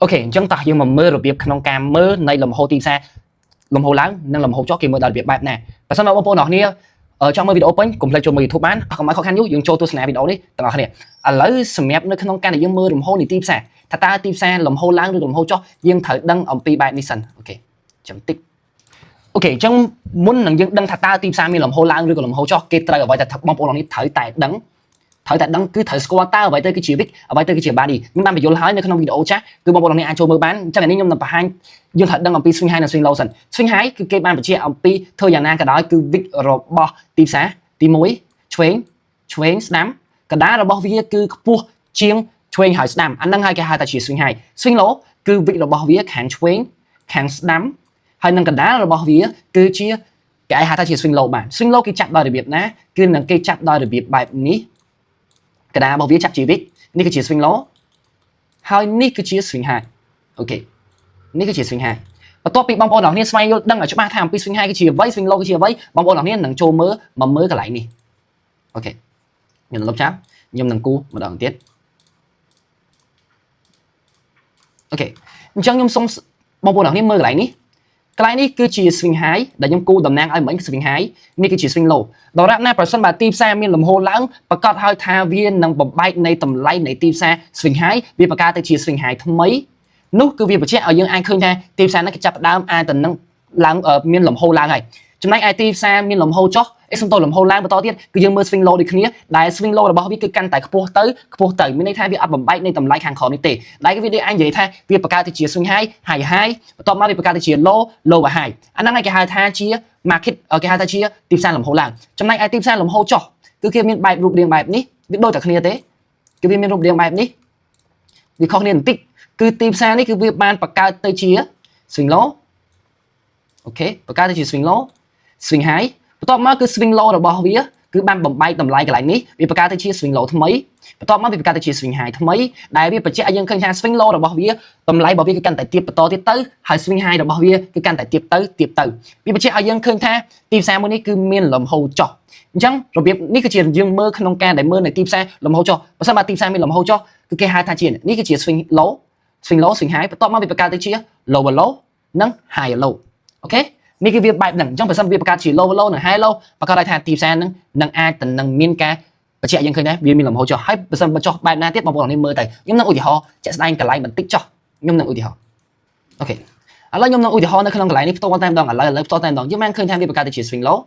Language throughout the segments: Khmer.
OK អញ្ចឹងតោះយើងមកមើលរបៀបក្នុងការមើលនៃលំហូរទីផ្សារលំហូរឡើងនិងលំហូរចុះគេមើលដល់របៀបបែបណាបើសិនបងប្អូនអរគ្នាចង់មើលវីដេអូពេញកុំភ្លេចចូលមើល YouTube បានកុំឲ្យខកខានយូរយើងចូលទស្សនាវីដេអូនេះទាំងអស់គ្នាឥឡូវសម្រាប់នៅក្នុងការដែលយើងមើលលំហូរនៃទីផ្សារថាតើទីផ្សារលំហូរឡើងឬលំហូរចុះយើងត្រូវដឹងអំពីបែបនេះសិន OK ចាំតិច OK អញ្ចឹងមុននឹងយើងដឹងថាតើទីផ្សារមានលំហូរឡើងឬក៏លំហូរចុះគេត្រូវអ្វីតែបងប្អូនអរនេះត្រូវតែដឹងត្រូវតែដឹងគឺត្រូវស្គាល់តើអ្វីទៅគឺជា wick អ្វីទៅគឺជា body ខ្ញុំបានបញ្យល់ហើយនៅក្នុងវីដេអូចាស់គឺបងប្អូនអរនេះអាចចូលមើលបានអញ្ចឹងអានេះខ្ញុំនឹងបង្ហាញយើងត្រូវដឹងអំពី swing high និង swing low សិន swing high គឺគេបានបញ្ជាក់អំពីធ្វើយ៉ាងណាក៏ដោយគឺ wick របស់ទីផ្សារទី1ឆ្វេងឆ្វេងស្ដាំកណ្ដាលរបស់វាគឺខ្ពស់ជាងឆ្វេងហើយស្ដាំអាហ្នឹងហើយគេហៅថាជា swing high swing low គឺ wick របស់វាខាងឆ្វេងខាងស្ដាំហើយនឹងកណ្ដាលរបស់វាគឺជាគេអាចហៅថាជា swing low បាន swing low គេចាប់ដោយរបៀបណាគឺនឹងគេចាប់ដោយរបៀបបែបនេះកណ្ដាលរបស់វាចាប់ជា wick នេះគឺជា swing low ហើយនេះគឺជា swing high OK នេះគឺជា swing high បន្ទាប់ពីបងប្អូនទាំងគ្នាស្វែងយល់ដឹងឲ្យច្បាស់ថាអំពី swing high គឺជាអ្វី swing low គឺជាអ្វីបងប្អូនទាំងគ្នានឹងចូលមើលមកមើលកន្លែងនេះ OK ខ្ញុំលុបចាំខ្ញុំនឹងគូម្ដងទៀត OK អញ្ចឹងខ្ញុំសូមបងប្អូនទាំងគ្នាមើលកន្លែងនេះកន្លែងនេះគឺជា swing high ដែលខ្ញុំគូតំណាងឲ្យមិញ swing high នេះគឺជា swing low ដរាបណាប្រសិនបើទីផ្សារមានលំហូរឡើងប្រកាសហើយថាវានឹងបំបែកនៃតម្លៃនៃទីផ្សារ swing high វាបង្កើតទៅជា swing high ថ្មីនោះគឺវាបញ្ជាក់ឲ្យយើងអាចឃើញថាទីផ្សារនេះគេចាប់ផ្ដើមអាចទៅនឹងឡើងមានលំហូរឡើងហើយចំណែកឯទីផ្សារមានលំហូរចុះអេសុំតលំហូរឡើងបន្តទៀតគឺយើងមើល swing low ដូចគ្នាដែល swing low របស់វាគឺកាន់តែខ្ពស់ទៅខ្ពស់ទៅមានន័យថាវាអត់បំបែកនៃតម្លៃខាងក្រោមនេះទេដែលវាដូចអាចនិយាយថាវាបង្កើតទៅជា swing high high high បន្ទាប់មកវាបង្កើតទៅជា low low high អាហ្នឹងឯងគេហៅថាជា market គេហៅថាជាទីផ្សារលំហូរឡើងចំណែកឯទីផ្សារលំហូរចុះគឺគេមានបែបរូបរាងបែបនេះវាដូចតែគ្នាទេគឺវាមានរូបរាងបែបនេះវាខុសគ្នាបន្តិចគឺទីផ្សារនេះគឺវាបានបង្កើតទៅជា swing low OK បង្កើតទៅជា swing low swing high បន្ទាប់មកគឺ swing low របស់វាគឺបានបំបែកតម្លៃកន្លែងនេះវាបង្កើតទៅជា swing low ថ្មីបន្ទាប់មកវាបង្កើតទៅជា swing high ថ្មីដែលវាបញ្ជាក់ឲ្យយើងឃើញថា swing low របស់វាតម្លៃរបស់វាគឺកាន់តែទាបបន្តទៀតទៅហើយ swing high របស់វាគឺកាន់តែទាបទៅទាបទៅវាបញ្ជាក់ឲ្យយើងឃើញថាទីផ្សារមួយនេះគឺមានលំហូរចុះអញ្ចឹងរបៀបនេះគឺជាយើងមើលក្នុងការដែលមើលនៅទីផ្សារលំហូរចុះបើសិនបើទីផ្សារមានលំហូរចុះគឺគេហៅថាជានេះគឺជា swing low swing low swing high បន្ទាប់មកវាបង្កើតទៅជា lower low និង higher low OK នេះគឺវាបែបហ្នឹងអញ្ចឹងបើសិនវាបង្កើតជា lower low និង higher low ប្រកាសឲ្យថាទីផ្សារហ្នឹងនឹងអាចទៅនឹងមានការបញ្ជាក់យើងឃើញដែរវាមានលំហូរចុះហើយបើសិនបើចុះបែបណាទៀតបងប្អូននេះមើលទៅខ្ញុំនឹងឧទាហរណ៍ជាក់ស្ដែងកន្លែងបន្តិចចុះខ្ញុំនឹងឧទាហរណ៍ OK ឥឡូវខ្ញុំនឹងឧទាហរណ៍នៅក្នុងកន្លែងនេះផ្ទាល់តែម្ដងឥឡូវឥឡូវផ្ទាល់តែម្ដងយើងបានឃើញថាវាបង្កើតទៅជា swing low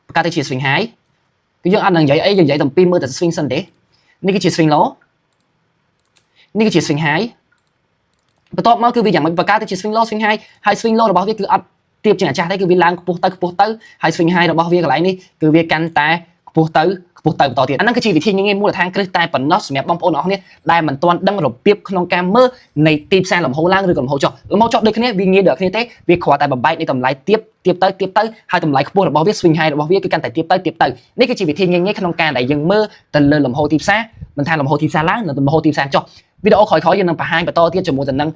បង្កើតទៅជា swing high គឺយើងអត់នឹងនិយាយអីយើងនិយាយតែពីមើលតែ swing សិនទេនេះគឺជា swing low នេះគឺជា swing high បន្ទាប់មកគឺវាយ៉ាងម៉េចបង្កើតទៅជា swing low swing high ហើយ swing low របស់វាគឺអត់ទៀបជាងអាចាស់ទេគឺវាឡើងខ្ពស់ទៅខ្ពស់ទៅហើយ swing high របស់វាកន្លែងនេះគឺវាកាន់តែខ្ពស់ទៅខ្ពស់ទៅបន្តទៀតអាហ្នឹងគឺជាវិធីងាយៗមូលដ្ឋានគ្រឹះតែប៉ុណ្ណោះសម្រាប់បងប្អូនអរគ្នាដែលមិនទាន់ដឹងរបៀបក្នុងការមើលនៃទីផ្សារលំហូរឡើងឬក៏លំហូរចុះលំហូរចុះដូចគ្នាវាងាយដូចគ្នាទេវាគ្រាន់តែបំបែកនៃតម្លៃទៀបទៀបទៅទៀបទៅហើយតម្លៃខ្ពស់របស់វា swing high របស់វាគឺកាន់តែទៀបទៅទៀបទៅនេះគឺជាវិធីងាយៗក្នុងការដែលយើងមើលទៅលើលំហូរទីផ្សារមិនថាលំហូរទីផ្សារឡើងនិងលំហូរទីផ្សារចុះវីដេអូក្រោយៗយើងនឹងបង្ហាញបន្តទៀតជាមួយទៅនឹង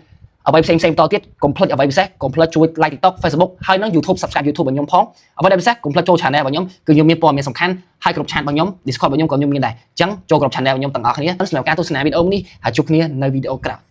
អ្វីផ្សេងផ្សេងបន្តទៀតកុំភ្លេចអ្វីពិសេសកុំភ្លេចជួយ like TikTok Facebook ហើយនិង YouTube subscribe YouTube របស់ខ្ញុំផងអ្វីដែលពិសេសកុំភ្លេចចូល channel របស់ខ្ញុំគឺខ្ញុំមានព័ត៌មានសំខាន់ហើយគ្រប់ channel របស់ខ្ញុំ Discord របស់ខ្ញុំក៏ខ្ញុំមានដែរអញ្ចឹងចូលគ្រប់ channel របស់ខ្ញុំទាំងអស់គ្នាសម្រាប់ការទស្សនាវីដេអូនេះហើយជួបគ្នានៅវីដេអូក្រោយ។